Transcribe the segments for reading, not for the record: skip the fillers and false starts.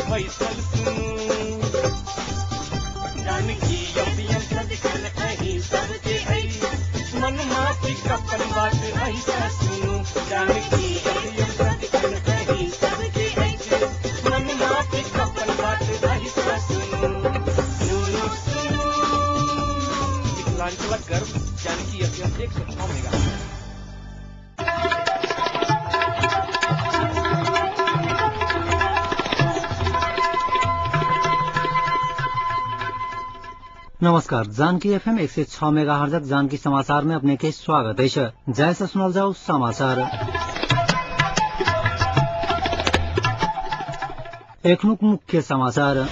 बैसल सुनू। जानकी एफएम सदिखन अहीं सबके अछि, मन माफिक अपन बात अहीं सुनू। जानकी एफएम सदिखन अहीं सबके अछि, मन माफिक अपन बात अहीं सुनू। सुनू सुनू मिथिलांचलक गर्व जानकी एफएम 106 मेगा। नमस्कार, जानकी एफएम 106 मेगाहर्जक जानकी समाचार में अपने के स्वागत है। जय से सुनल जाओ समाचार। एखनुक मुख्य समाचार।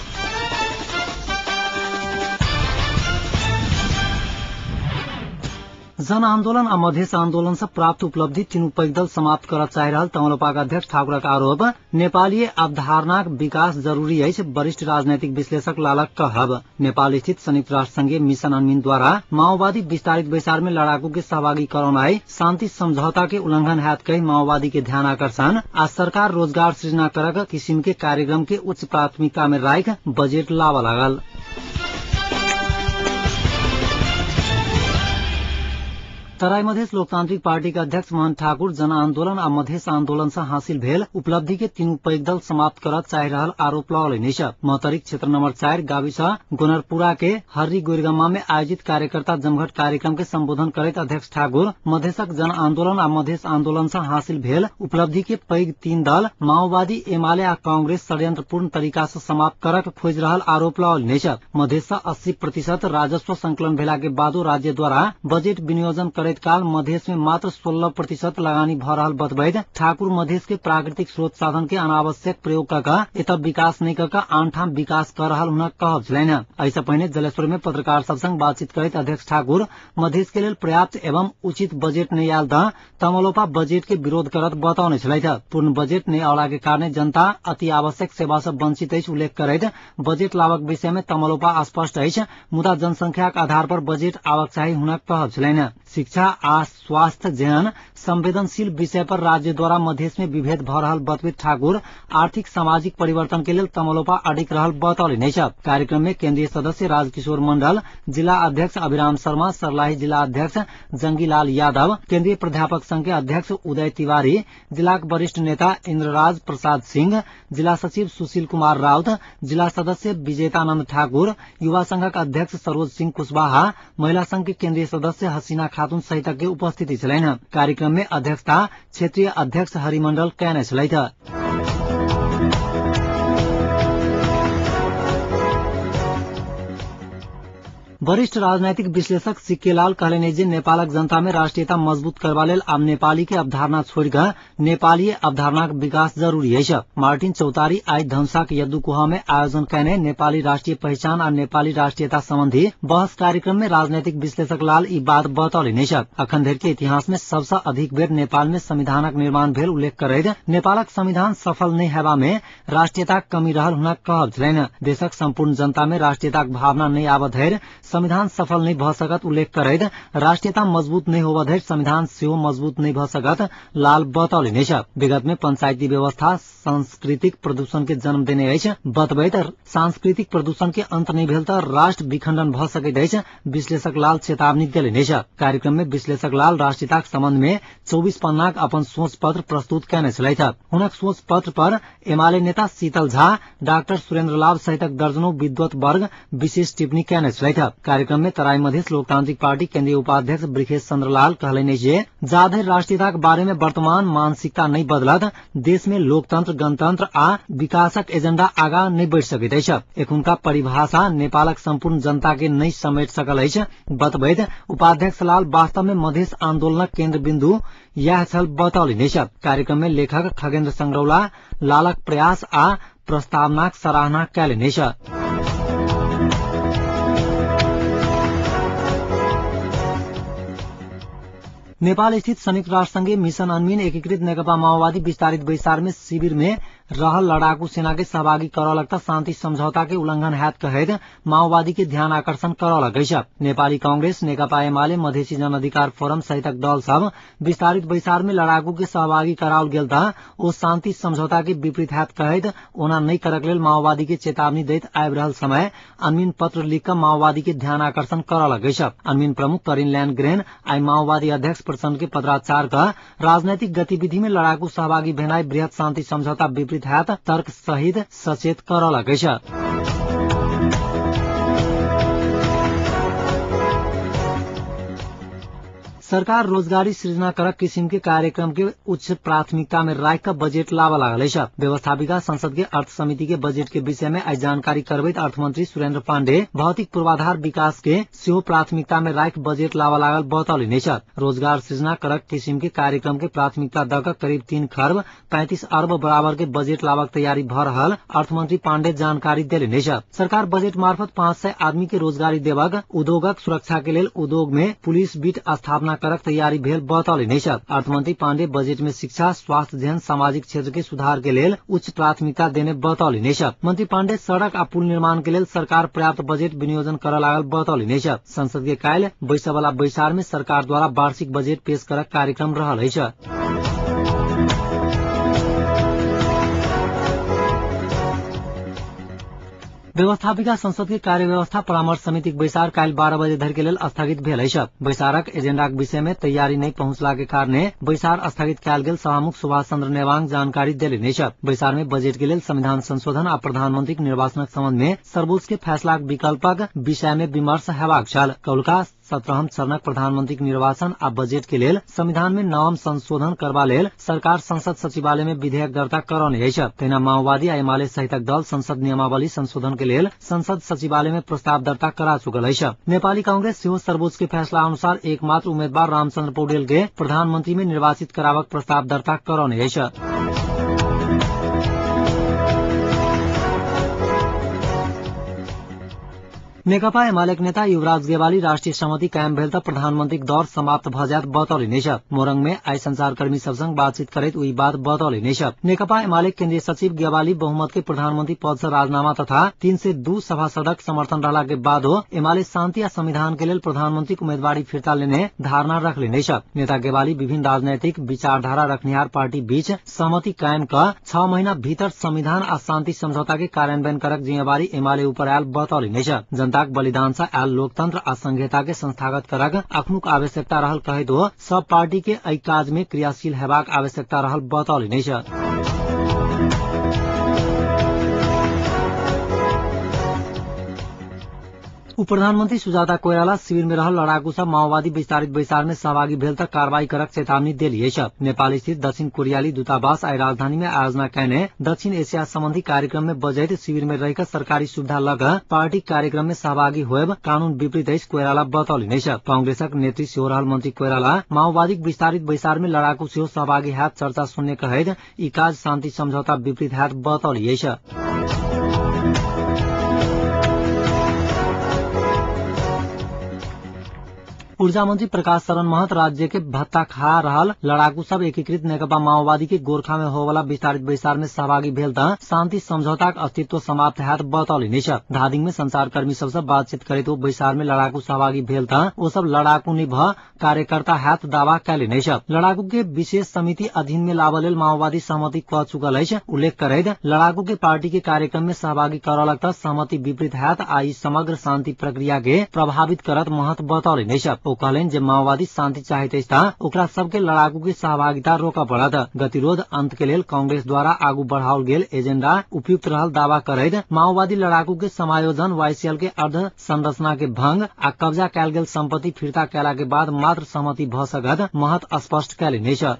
जनआन्दोलन आ मधेस आन्दोलन से प्राप्त उपलब्धि तीनू पैघ दल समाप्त करऽ चाहि रहल तमलोपाक अध्यक्ष ठाकुरक आरोप। नेपालीय अवधारणाक विकास जरूरी अछि, वरिष्ठ राजनैतिक विश्लेषक लालक कहब। नेपाल स्थित संयुक्त राष्ट्र संघीय मिशन अनमिन द्वारा माओवादी विस्तारित बैसार में लड़ाकू के सहभागी करौनाई शांति समझौता के उल्लंघन हैत कहि माओवादी के ध्यान आकर्षण आ सरकार रोजगार सृजना करक किसिम के कार्यक्रम के उच्च प्राथमिकता में राखि बजेट लाबऽ लागल। तराई मधेस लोकतांत्रिक पार्टी के अध्यक्ष मोहन ठाकुर जनआन्दोलन आ मधेस आन्दोलन से हासिल भेल उपलब्धि के तीनू पैघ दल समाप्त करऽ चाहि रहल आरोप लगौलनि अछि। महोत्तरीक क्षेत्र नंबर 4 गाविस गोनरपुरा के हर्री गोइरगम्मा में आयोजित कार्यकर्ता जमघट कार्यक्रम के संबोधन करैत अध्यक्ष ठाकुर मधेसक जनआन्दोलन आ मधेस आन्दोलन से हासिल भेल उपलब्धि के पैघ तीन दल माओवादी, एमाले आ कांग्रेस षड्यंत्रपूर्ण तरीका से समाप्त करक खोजि रहल आरोप लगौलनि अछि। मधेस से 80% राजस्व संकलन भेला के बादो राज्य द्वारा बजेट विनियोजन करैत काल मधेस में मात्र 16% लगानी भ रहल बतबैत ठाकुर मधेस के प्राकृतिक स्रोत साधन के अनावश्यक प्रयोग क के एतय विकास नहि क के आन ठाम विकास क रहल हुनक कहब छलनि। एहि पहिने जलेश्वर में पत्रकार सब संग बातचीत करैत अध्यक्ष ठाकुर मधेस के लेल पर्याप्त एवं उचित बजेट नहि आयल त तमलोपा बजेट के विरोध करत बतौने छलथि। पूर्ण बजेट नहि अयला के कारण जनता अति आवश्यक सेवा से वंचित अछि उल्लेख करैत बजेट लाबक विषय में तमलोपा स्पष्ट अछि, मुदा जनसंख्याक आधार पर बजेट आवक चाही हुनक कहब छलनि। शिक्षा आ स्वास्थ्य जेहन संवेदनशील विषय पर राज्य द्वारा मधेस में विभेद भ रहल बतबैत ठाकुर आर्थिक सामाजिक परिवर्तन के लेल तमलोपा अडिग रहल बतौलनि अछि। कार्यक्रम में केंद्रीय सदस्य राजकिशोर मंडल, जिला अध्यक्ष अभिराम शर्मा, सरलाही जिला अध्यक्ष जंगीलाल यादव, केंद्रीय प्राध्यापक संघ के अध्यक्ष उदय तिवारी, जिलाक वरिष्ठ नेता इंद्रराज प्रसाद सिंह, जिला सचिव सुशील कुमार राउत, जिला सदस्य विजेतानंद ठाकुर, युवा संघक अध्यक्ष सरोज सिंह कुशवाहा, महिला संघ के केंद्रीय सदस्य हसीना खातून सहित के उपस्थिति छलनि। कार्यक्रम में अध्यक्षता क्षेत्रीय अध्यक्ष हरिमंडल कयने छलथि। वरिष्ठ राजनैतिक विश्लेषक सिक्केलाल कहलनि जे नेपालक जनता में राष्ट्रीयता मजबूत करबा लेल आब नेपाली के अवधारणा छोड़ि कऽ नेपालीय अवधारणाक विकास जरूरी अछि। मार्टिन चौतारी आइ धनुषाक यदुकुहा में आयोजन कयने नेपाली राष्ट्रीय पहिचान आ नेपाली राष्ट्रीयता संबंधी बहस कार्यक्रम में राजनैतिक विश्लेषक लाल ई बात बतौलनि अछि। अखन धरि के इतिहास में सबसँ अधिक बेर नेपाल में संविधानक निर्माण भेल उल्लेख करैत नेपालक संविधान सफल नहि हेबा में राष्ट्रीयताक कमी रहल हुनक कहब छलनि। देशक सम्पूर्ण जनता में राष्ट्रीयताक भावना नहि आबऽ धरि संविधान सफल नहीं भ सकत उल्लेख करैत राष्ट्रीयता मजबूत नहीं होबऽ धरि संविधान सेहो मजबूत नहीं भ सकत लाल बतौलनि अछि। विगत में पंचायती व्यवस्था सांस्कृतिक प्रदूषण के जन्म देने अछि बतबैत सांस्कृतिक प्रदूषण के अंत नहीं भेल त राष्ट्र विखंडन भ सकैत अछि विश्लेषक लाल चेतावनी देलनि अछि। कार्यक्रम में विश्लेषक लाल राष्ट्रीयताक संबंध में 24 पन्नाक अपन सोच पत्र प्रस्तुत कयने छलथि। हुनक सोच पत्र पर एमाले नेता शीतल झा, डाक्टर सुरेन्द्र लाभ सहितक दर्जनों विद्वत वर्ग विशेष टिप्पणी कयने छलथि। कार्यक्रम में तराई मधेस लोकतांत्रिक पार्टी केंद्रीय उपाध्यक्ष ब्रिखेश चंद्र लाल कहलनि जे जाधरि राष्ट्रीयताक बारे में वर्तमान मानसिकता नहि बदलत देश में लोकतंत्र, गणतंत्र आ विकासक एजेंडा आगा नहि बढ़ि सकैत अछि। एखुनका परिभाषा नेपालक सम्पूर्ण जनता के नहि समेट सकल अछि बतबैत उपाध्यक्ष लाल वास्तव में मधेस आन्दोलनक केन्द्र बिन्दु यैह छल बतौलनि अछि। कार्यक्रम में लेखक खगेन्द्र संग्रौला लालक प्रयास आ प्रस्तावनाक सराहना कयलनि अछि। नेपाल स्थित संयुक्त राष्ट्र संघीय मिशन अनमिन एकीकृत नेकपा माओवादी विस्तारित बैसार में शिविर में रहल लड़ाकू सेना के सहभागी करलक त शान्ति समझौता के उल्लंघन हैत कहैत माओवादी के ध्यान आकर्षण करलक अछि। नेपाली कांग्रेस, नेकपा एमाले, मधेसी जनअधिकार फोरम सहितक दल सब विस्तारित बैसार में लड़ाकू के सहभागी कराओल गेल त ओ शान्ति समझौता के विपरीत हैत कहैत ओना नहि करक लेल माओवादी के चेतावनी दैत आबि रहल समय अनमिन पत्र लिख क माओवादी के ध्यान आकर्षण करलक अछि। अनमिन प्रमुख करिन ल्यान्डग्रेन आइ माओवादी अध्यक्ष प्रचण्ड के पत्राचार क राजनैतिक गतिविधि में लड़ाकू सहभागी भेनाई बृहत शान्ति समझौता विपरीत हैत तर्क सहित सचेत करलक अछि। सरकार रोजगारी सृजना करक किसिम के कार्यक्रम के उच्च प्राथमिकता में राख क बजेट लावा लागल अछि। व्यवस्थापिका संसद के अर्थ समिति के बजेट के विषय में आइ जानकारी करबैत अर्थमंत्री सुरेन्द्र पाण्डे भौतिक पूर्वाधार विकास के सेहो प्राथमिकता में राख बजेट लावा लागल बतौलनि अछि। रोजगार सृजना करक किसिम के कार्यक्रम के प्राथमिकता द क करीब 3 खर्ब 35 अर्ब बराबर के बजेट लावक तैयारी भ रहल अर्थमंत्री पाण्डे जानकारी देलनि अछि। सरकार बजेट मार्फत 500 आदमी के रोजगारी देवक, उद्योगक सुरक्षा के लेल उद्योग में पुलिस बीट स्थापना करक तैयारी भेल बतौलनि अछि। अर्थमंत्री पाण्डे बजेट में शिक्षा, स्वास्थ्य जेहन सामाजिक क्षेत्र के सुधार के लेल उच्च प्राथमिकता देने बतौलनि अछि। मंत्री पाण्डे सड़क आ पुल निर्माण के लेल सरकार पर्याप्त बजेट विनियोजन करऽ लागल बतौलनि अछि। संसद के काल्हि बैसय वाला बैसार में सरकार द्वारा वार्षिक बजेट पेश करक कार्यक्रम रहल अछि। व्यवस्थापिका संसद के कार्यव्यवस्था परामर्श समितिक बैसार काल्हि 12 बजे धरि के लेल स्थगित भेल अछि। बैसारक एजेंडाक विषय में तैयारी नहि पहुंचला के कारणे बैसार स्थगित कयल गेल सभामुख सुभाष चंद्र नेवांग जानकारी देलनि अछि। बैसार में बजेट के लेल संविधान संशोधन आ प्रधानमंत्रीक निर्वाचनक संबंध में सर्वोच्च के फैसलाक विकल्पक विषय में विमर्श हेबाक छल। कौलका 17हम चरणक प्रधानमंत्रीक निर्वाचन आ बजेट के लेल संविधान में नवम संशोधन करबा लेल सरकार संसद सचिवालय में विधेयक दर्ता करौने अछि। तहिना माओवादी आ एमाले सहितक दल संसद नियमावली संशोधन के लेल संसद सचिवालय में प्रस्ताव दर्ता करा चुकल अछि। नेपाली कांग्रेस सेहो सर्वोच्च के फैसला अनुसार एकमात्र उम्मेद्वार रामचंद्र पौडेल के प्रधानमंत्री में निर्वाचित कराबक प्रस्ताव दर्ता करौने अछि। नेकपा एमालेक नेता युवराज गेवाली राष्ट्रिय सहमति कायम भेल त प्रधानमंत्रीक दौर समाप्त भ जायत बतौलनि अछि। मोरंग में आइ संचारकर्मी सब संग बातचीत करैत ई बात बतौलनि अछि। नेकपा एमाले केन्द्रीय सचिव गेवाली बहुमत के प्रधानमंत्री पद से राजीनामा तथा 302 सभासदक समर्थन रहला के बादो एमाले शान्ति आ संविधान के लेल प्रधानमंत्रीक उम्मेदवारी फिर्ता लेने धारणा रखलनि अछि। नेता गेवाली विभिन्न राजनैतिक विचारधारा रखनिहार पार्टी बीच सहमति कायम क 6 महीना भीतर संविधान आ शान्ति समझौता के कार्यान्वयन करक जिम्मेवारी एमाले ऊपर आयल बतौलनि अछि। बलिदान से आयल लोकतंत्र आ संघीयता के संस्थागत करक अखनुक आवश्यकता रहल कहैत ओ सब पार्टी के एहि काज में क्रियाशील हेबाक आवश्यकता रहल बतौलनि अछि। उप प्रधानमंत्री सुजाता कोइराला शिविर में रहल लड़ाकू सब माओवादी विस्तारित बैसार में सहभागी भेल तक कार्रवाई करक चेतावनी देली अछि। नेपाल स्थित दक्षिण कोरियाली दूतावास आइ राजधानी में आयोजना कयने दक्षिण एशिया संबंधी कार्यक्रम में बजैत शिविर में रहिक सरकारी सुविधा लग पार्टी कार्यक्रम में सहभागी होयब कानून विपरीत अछि कोइराला बतौलनि अछि। कांग्रेसक नेत्री सेहो रहल मंत्री कोइराला माओवादीक विस्तारित बैसार में लड़ाकू सेहो सहभागी हैत चर्चा सुनने कहैत ई काज शान्ति समझौता विपरीत हैत बतौली अछि। ऊर्जा मंत्री प्रकाश शरण महत राज्य के भत्ता खा रहल लड़ाकू सब एकीकृत नेकपा माओवादी के गोरखा में होवला विस्तारित बैसार में सहभागी भेल त शान्ति समझौताक अस्तित्व समाप्त हैत बतौलनि अछि। धादिङ में संचारकर्मी सब से बातचीत करैत ओ बैसार में लड़ाकू सहभागी भेल त ओ सब लड़ाकू नै भ कार्यकर्ता हैत दावा कयलनि अछि। लड़ाकू के विशेष समिति अधीन में लाबऽ लेल माओवादी सहमति क चुकल अछि उल्लेख करैत लड़ाकू के पार्टी के कार्यक्रम में सहभागी करलक त सहमति विपरीत हैत आ ई समग्र शान्ति प्रक्रिया के प्रभावित करत महत बतौलनि अछि। ओ कहलनि जे माओवादी शान्ति चाहैत अछि त ओकरा सबके लड़ाकू के सहभागिता रोकऽ पड़त। गतिरोध अंत के लेल कांग्रेस द्वारा आगू बढ़ाओल गेल एजेंडा उपयुक्त रहल दावा करैत माओवादी लड़ाकू के समायोजन, वाईसीएल के अर्ध संरचना के भंग आ कब्जा कयल गेल संपत्ति फिर्ता कयला के बाद मात्र सहमति भ सकत महत स्पष्ट कयलनि अछि।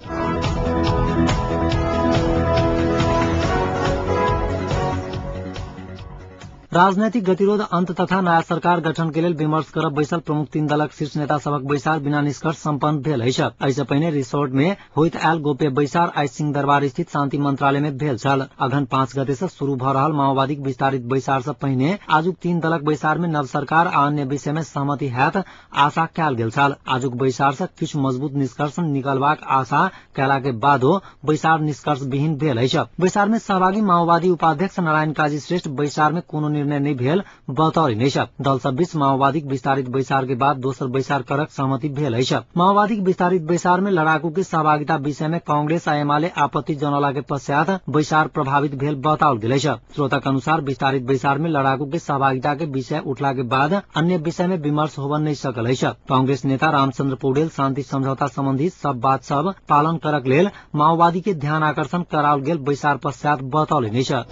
राजनैतिक गतिरोध अन्त तथा नयाँ सरकार गठन के लेल विमर्श करब बैसल प्रमुख तीन दलक शीर्ष नेता सभक बैसार बिना निष्कर्ष सम्पन्न भेल अछि। एहिसँ पहिने रिसोर्ट में होइत आयल गोप्य बैसार आइ सिंहदरबार स्थित शान्ति मंत्रालय में भेल छल। अघन 5 गते से शुरू भ रहल माओवादीक विस्तारित बैसार से पहिने आजुक तीन दलक बैसार में नव सरकार आ अन्य विषय में सहमति हैत आशा कयल गेल छल। आजुक बैसार से किछु मजबूत निष्कर्ष निकलबाक आशा कयला के बादो बैसार निष्कर्ष विहीन भेल अछि। बैसार में सहभागी माओवादी उपाध्यक्ष नारायण काजी श्रेष्ठ बैसार में कोनो निर्णय नहि भेल बतौलनि अछि। दल सब बीच माओवादीक विस्तारित बैसार के बाद दोसर बैसार करक सहमति भेल अछि। माओवादीक विस्तारित बैसार में लड़ाकू के सहभागिता विषय में कांग्रेस आ एमाले आपत्ति जनौला के पश्चात बैसार प्रभावित भेल बताओल गेल अछि। स्रोतक अनुसार विस्तारित बैसार में लड़ाकू के सहभागिता के विषय उठला के बाद अन्य विषय में विमर्श होबन नहीं सकल अछि। कांग्रेस नेता रामचंद्र पौडेल शांति समझौता संबंधी सब बात सब पालन करक लेल माओवादी के ध्यान आकर्षण कराओल गेल बैसार पश्चात बतौलनि अछि।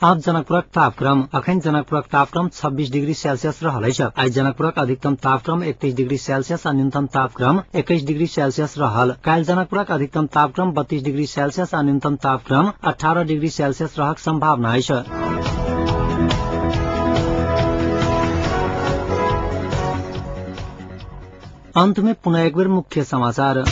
आब जनकपुरक तापक्रम। अखन जनकपुरक तापक्रम 26 डिग्री सेल्सियस रहल अछि। आइ जनकपुरक अधिकतम तापक्रम 31 डिग्री सेल्सियस आ न्यूनतम तापक्रम 21 डिग्री सेल्सियस रहल। काल्हि जनकपुरक अधिकतम तापक्रम 32 डिग्री सेल्सियस आ न्यूनतम तापक्रम 18 डिग्री सेल्सियस रहक सम्भावना अछि। अंत में पुनः एक बेर मुख्य समाचार।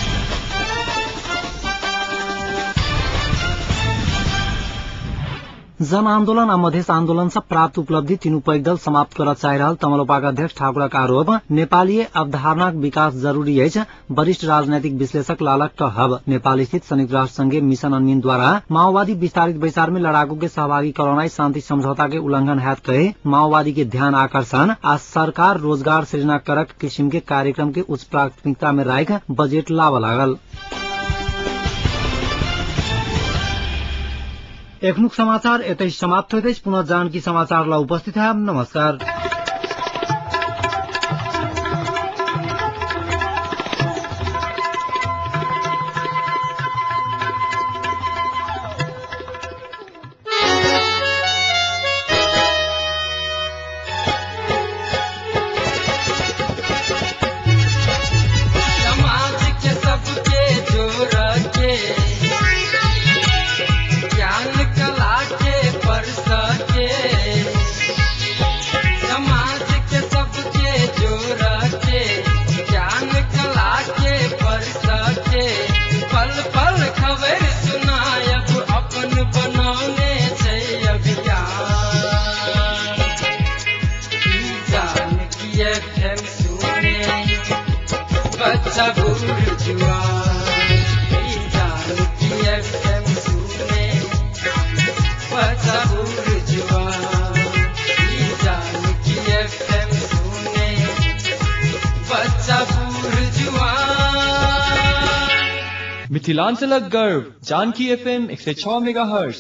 जन आन्दोलन आ मधेस आन्दोलन से प्राप्त उपलब्धि तीनू पैघ दल समाप्त करऽ चाहि रहल तमलोपाक अध्यक्ष ठाकुरक आरोप। नेपालीय अवधारणाक विकास जरूरी अछि, वरिष्ठ राजनैतिक विश्लेषक लालक कहब। नेपाल स्थित संयुक्त राष्ट्र संघीय मिशन अनमिन द्वारा माओवादी विस्तारित बैसार में लड़ाकू के सहभागी करौनाई शांति समझौता के उल्लंघन हैत कहे माओवादी के ध्यान आकर्षण आ सरकार रोजगार सृजना करक किसिम के कार्यक्रम के उच्च प्राथमिकता में राखि बजेट लाबऽ लागल। एखनुक समाचार एतै समाप्त होइत अछि। पुनः जानकी समाचार ला उपस्थित है। नमस्कार। समाज के सबके जोड़ के ज्ञान कला के परस के, समाज के सबके जोड़ के ज्ञान कला के परस के, पल पल खबर सुनायब अपन बनौने छै अभियान। जानकी एफएम सुने बच्चा बूढ़ जुआन, जानकी एफएम सुने बच्चा बूढ़ जुआन, जानकी एफएम सुने बच्चा बूढ़ जुआन। मिथिलांचलक गर्व जानकी एफएम 106 मेगाहर्ट्ज।